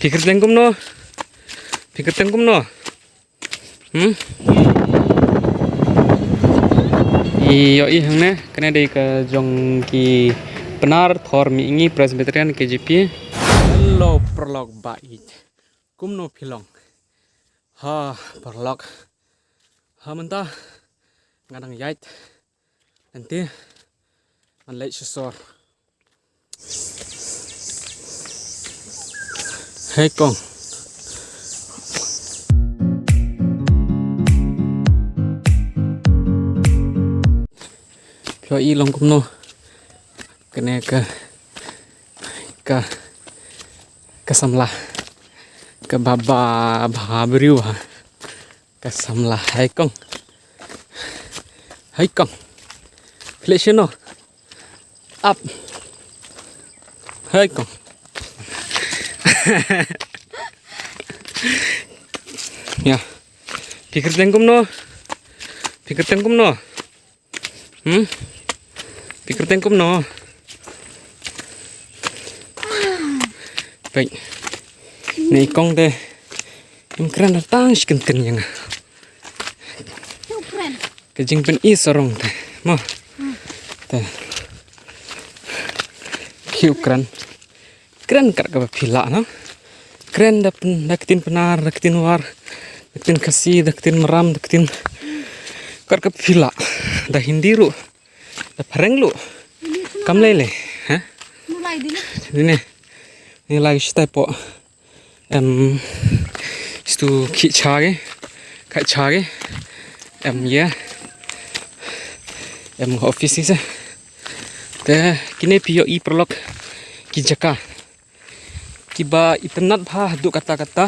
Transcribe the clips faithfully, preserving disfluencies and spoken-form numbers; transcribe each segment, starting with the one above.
Phi kyrteng kumno? Phi kyrteng kumno? Hmm? Ïohi hangne, kane dei ka jong ki Pnar Thor Mihngi Presbyterian K J P. Hello, paralok ba ïeit. Kumno phi long? Ha, paralok. Ha, mynta nga dang ïaid lynti ban leit sha sor. Hei kong. Phi ïohi long kumno? Kane ka, ka, ka samla. Ka baba, baba briew ha. Ka samla, hei kong. Hei kong. Phi leit shano? Ap. Hei kong. Ïa. Phi kyrteng kumno? Phi kyrteng kumno? Hmm? Phi kyrteng kumno? Peit. Ni kong te. Ym kren da tang shi kyntien ïa nga. Ka jingpyni sarong te. Mo. Te. Phi u kren. Kren kat kaba phi lah, no? Kren da pyn-, da ktien Pnar, da ktien War, da ktien Khasi, da ktien Maram, da ktien kat kaba phi lah. Da Hindi ruh, da Phareng ruh. Kam lei lei, ha? Dine. Ni lai shi tai po. Em, stu ki cha ge, ka cha ge. Em, ye. Em, office se. Te, kine phi ïohi paralok ki jaka. Kiba itynnad bha haduh katta katta.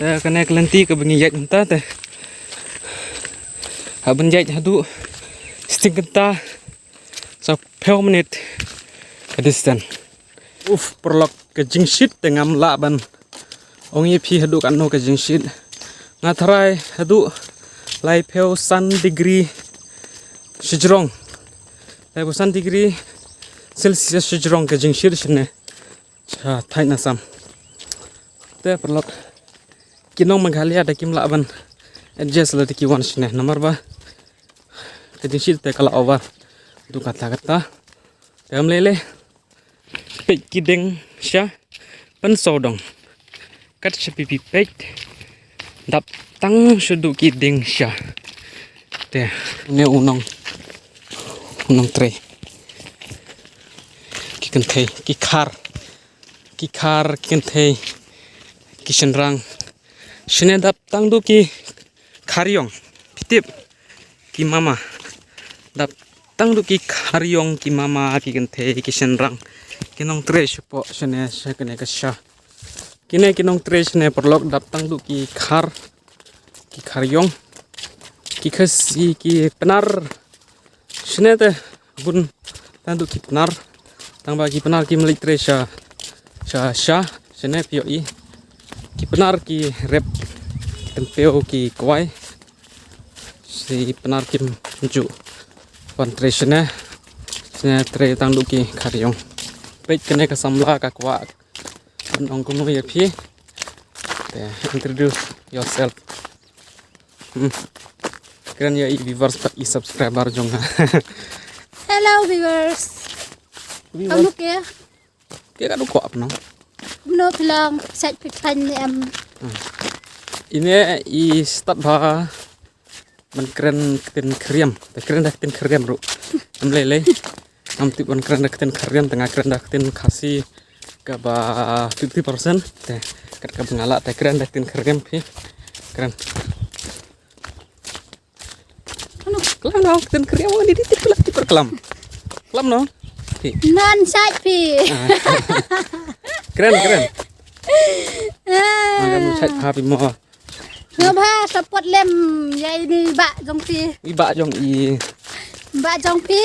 Te kane ka lynti kaba ngi ïaid mynta te. Haba ngi ïaid haduh sting kynta sa phew minit ka distance. Uf, paralok, ka jingshit te ngam lah ban ong ïa phi haduh katno ka jingshit. Nga tharai haduh laiphew san degree shajrong. Laiphew san degree Celsius shajrong ka jingshit shane. Sha thait na sam. Te paralok, ki nong Meghalaya da kim lah ban adjust lada ki wan shane namar ba ka jingshit te ka la over. Haduh katta katta. Te kam lei lei. Peit ki dieng sha pynsawdong. Kat sha phi phi peit. Dap tang sha haduh ki dieng sha. Te, ne u nong, u nongtrei. Ki kynthei, ki khar. Ki khar, ki kynthei, ki shynrang. Shane dap tang haduh ki khariong. Phi tip, ki mama. Dap tang haduh ki khariong, ki mama, ki kynthei, ki shynrang. Ki nongtrei shapoh shane, sha kane ka sha. Kine ki nongtrei shane paralok, dap tang haduh ki khar, ki khariong, ki Khasi, ki Pnar. Shane te bun tang haduh ki Pnar. Tang ba ki Pnar kim leit trei sha, sha, sha, shane phi ïohi. Ki Pnar ki rep ki tympiew, ki kwai. Shi Pnar kim ju wan trei shane. Shane trei tang haduh ki khariong. Peit kane ka samla ka kwah ban ong kumno ïa phi. Te, introduce yourself. Hmm. Kren ïa i viewers bad i subscriber jong nga. Hello viewers. Viewers. Kamu ke? Ke ka du kwah pnong. Mno phi long, sait phi khlaiñ ne em? Hmm. Ine i stad bha ban kren ktien Khriam. Te kren da ktien Khriam ruh. Em lei lei. Ngam tip ban kren da ktien Khriam, te nga kren da ktien Khasi kaba fifty percent. Te kat kaba nga lah te kren da ktien Khriam phi. Kren. Klam no, ktien Khriam, oh, di di tip klam, tip klam. Klam no. Phi. Non sait phi. Ah. Kren, kren. Ah. Ngam sait pha phi mo. Nga ba support lem ïa ini ba jong phi. I ba jong i. Ba jong phi.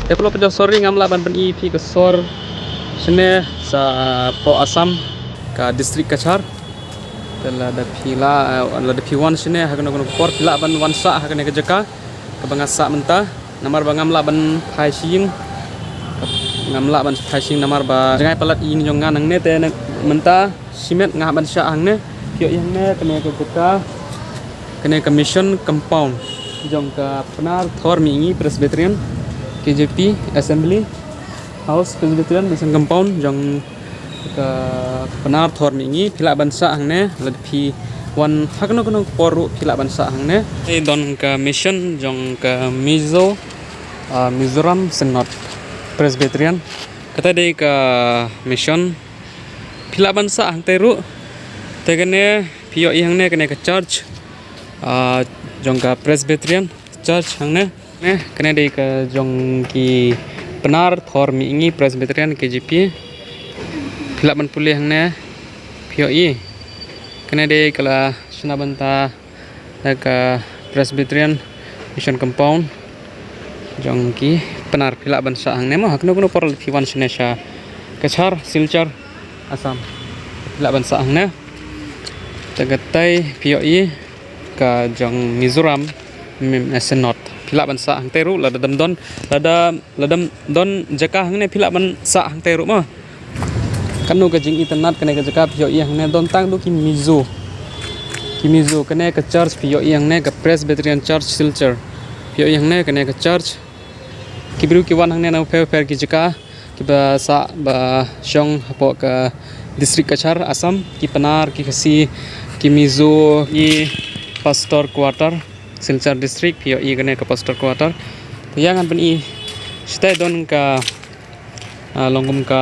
Te paralok, sorry ngam lah ban pyni ïa phi ka sor shane shapoh Assam, ka district Cachar. Te lada phi lah, eh, lada phi wan shane ha kano kano ka por phi lah ban wan sah ha kane ka jaka kaba nga sah mynta. Namar ba ngam lah ban phai sha ïing, ngam lah ban phai sha ïing namar ba jngai palat ïing jong nga nangne, te na-, mynta shimet nga hap ban sah hangne. Phi ïohi hangne kane ka jaka, kane ka mission compound jong ka Pnar Thor Mihngi Presbyterian K J P Assembly House, Presbyterian Mission Compound jong ka Pnar Thor Mihngi. Phi lah ban sah hangne, lada phi wan ha kano kano ka por ruh phi lah ban sah hangne. Te don ka mission jong ka Mizo, ah, Mizoram Synod Presbyterian. Kata dei ka mission. Phi lah ban sah hangtei ruh. Te kane phi ïohi hangne kane ka church, ah, jong ka Presbyterian Church hangne. Ne, kane dei ka jong ki Pnar Thor Mihngi Presbyterian K J P. Phi lah ban pule hangne, phi ïohi. Kane dei ka la shna bynta da ka Presbyterian Mission Compound jong ki Pnar. Phi lah ban sah hangne mo, ha kano kano por lada phi wan shane sha Cachar, Silchar, Assam. Phi lah ban sah hangne. Te katai phi ïohi ka jong Mizoram, mm, eh, Synod. Phi lah ban sah hangtei ruh, lada dam don, lada, lada dam don jaka hangne phi lah ban sah hangtei ruh mo. Kano ka jingitynnad kane ka jaka phi ïohi hangne don tang du ki Mizo. Ki Mizo, kane ka church phi ïohi hangne ka Presbyterian Church Silchar. Phi ïohi hangne kane ka church. Ki briew ki wan hangne na pher pher ki jaka. Kiba sah ba shong hapoh ka district Cachar, Assam, ki Pnar, ki Khasi, ki Mizo, ki Pastor Quarter, Silchar District, phi ïohi kane ka Pastor Quarter. Te ïa ngan pyni shatai don ka, ah, long kum ka,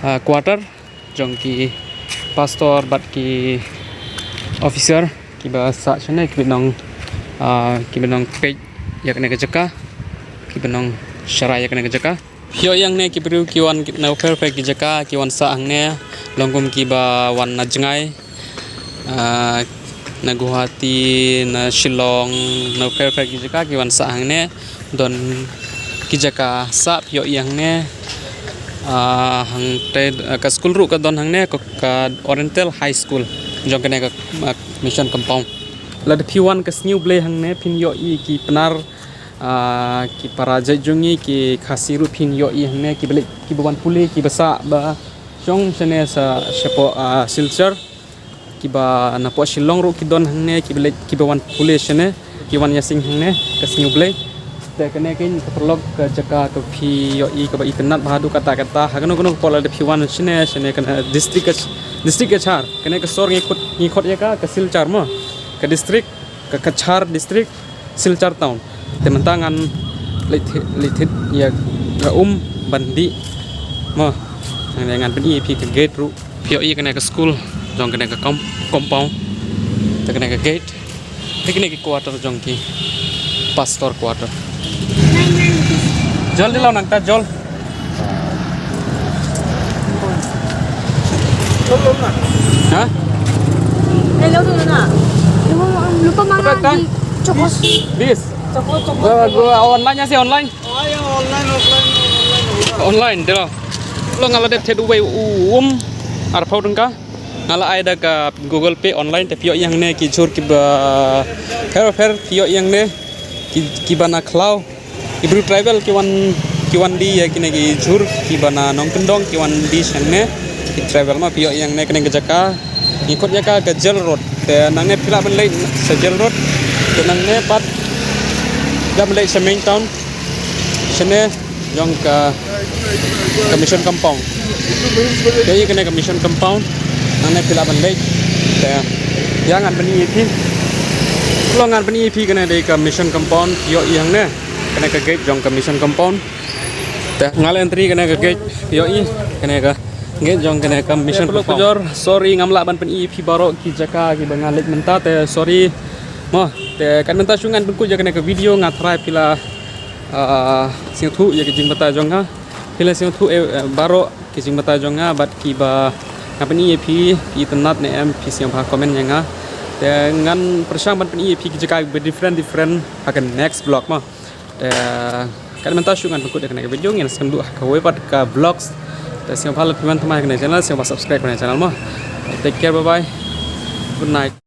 ah, quarter jong ki pastor bad ki officer kiba sah shane, kiba nang, ah, kiba nang peit ïa kane ka jaka, kiba nang sharai ïa kane ka jaka. Phi ïohi hangne ki briew ki wan na pher pher ki jaka ki wan sah hangne, long kum kiba wan na jngai, ah, na Guwahati, na Shillong, na pher pher ki jaka ki wan sah hangne. Don ki jaka sah phi ïohi hangne. Ah, hangtei, ah, ka skul ruh ka don hangne, ka, ka Oriental High School jong kane ka, ah, mission compound. Lada phi wan ka Sngi U Blei hangne phin ïohi ki Pnar, ah, ki para jait jong ngi ki Khasi ruh phin ïohi hangne, kiba leit, kiba wan pule, kiba sah ba shong shane sa shapoh, ah, Silchar. Kiba napoh Shillong ruh ki don hangne, kiba leit, kiba wan pule shane, ki wan ïaseng hangne ka Sngi U Blei. Te kane kane ka paralok ka jaka ka phi ïohi kaba itynnad bha haduh katta katta. Ha kano kano ka por lada phi wan shane, shane kane district ka, district Cachar. Kane ka sor ngi khot, ngi khot ïa ka, ka Silchar mo. Ka district, ka Cachar district, Silchar town. Te mynta ngan leit thi-, leit thied ïa ka um ban dih mo. Ngan, ngan pyni ïa phi ka gate ruh. Phi ïohi kane ka school jong kane ka com-, compound. Te kane ka gate. Te kine ki quarter jong ki pastor quarter. Jol dei lo nangta jol. Ha? Hello, tu na. Lupa, lupa mana di chokos. Bis. Chokos, chokos. Gua, gua online ïa si online. Oh, ya, online, offline, online, offline. Online, dei lo. Lo nga la dep thied uwei u um arphew tyngka. Nga la ai da ka Google Pay online, te phi ïohi hangne ki jhur kiba pher pher, phi ïohi hangne ki, kiba na khlaw. Ki briew tribal ki wan, ki wan die ïa kine ki jhur kiba na nongkyndong, ki wan die shangne. Ki tribal ma, phi ïohi hangne kane ka jaka. Ngi khot ïa ka ka jail road. Te nangne phi lah ban leit sha jail road. Te nangne pat phi lah ban leit sha main town. Shane jong ka, ka mission compound. Te ïa kane ka mission compound. Nangne phi lah ban leit. Te ïa ngan pyni ïa phi. Lo ngan pyni ïa phi kane dei ka mission compound. Ïohi hangne. Kane ka gate jong ka mission compound. Te nga la entry kane ka gate. Ïohi kane ka gate jong kane ka mission compound. Sorry ngam lah ban pyni ïa phi baroh ki jaka kiba nga leit mynta, te sorry. Mo, te kat mynta shu ngan pynkut ïa kane ka video, nga tharai phi la, ah, sngewthuh ïa ki jingbatai jong nga. Phi la sngewthuh, eh, eh, baroh ki jingbatai jong nga, bad kiba nga pyni ïa phi, phi itynnad ne em, phi sngewbha comment ïa nga. Te ngan pyrshang ban pyni ïa phi ki jaka kiba different different ha ka next vlog mo. Te Katne mynta shu ngan pynkut ïa kane ka video, ngin sa ïakynduh ha kawei pat ka vlogs. Te sngewbha lada phi wan thymmai ha kane ka channel, sngewbha subscribe kane ka channel mo. Take care, bye bye. Good night.